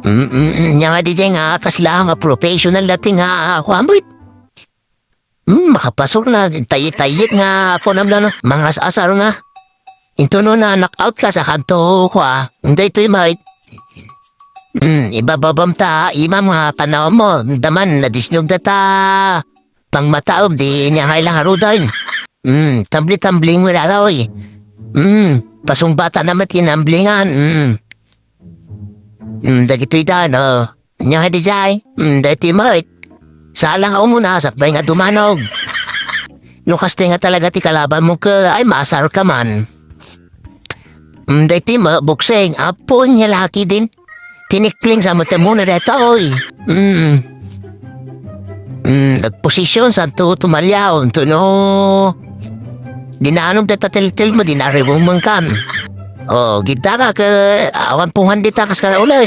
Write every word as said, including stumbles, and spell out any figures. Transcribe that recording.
Mm, mm, mm, nya nga di jay nga kasla nga professional dati nga kuan, boy. Mm, makapasok na, tayit-tayit nga kuan, amla, no? Mangas-asar na. Into no na knock out ka sa kanto, kua. Daytoy, mait. Mm, ibababam ta, imam nga panawam mo, daman, nadisnog data. Pangmataom, di niya kailang arudan. Mm, tambli-tambling mo na, oy. Mm, pasungbatan na met kinamblingan. Mm. Mm, dagitoy da, no? Nya di jay? Mm, daytoy met. Sala nga umuna, sakbay nga dumanog. No kastoy nga talaga ti kalaban mo, ke, ay, maasar ka man. Mm, daytoy met, boxing. Apo, nya laki din. Tinikling sa mata mo na daytoy. Mm. Mm, nagposisyon sa to, tumaliaw, to no. Dinanom dayta tiltil mo, dinaribong man kan. Oh, gidara ke, awan pungan dita, kas ka ulit.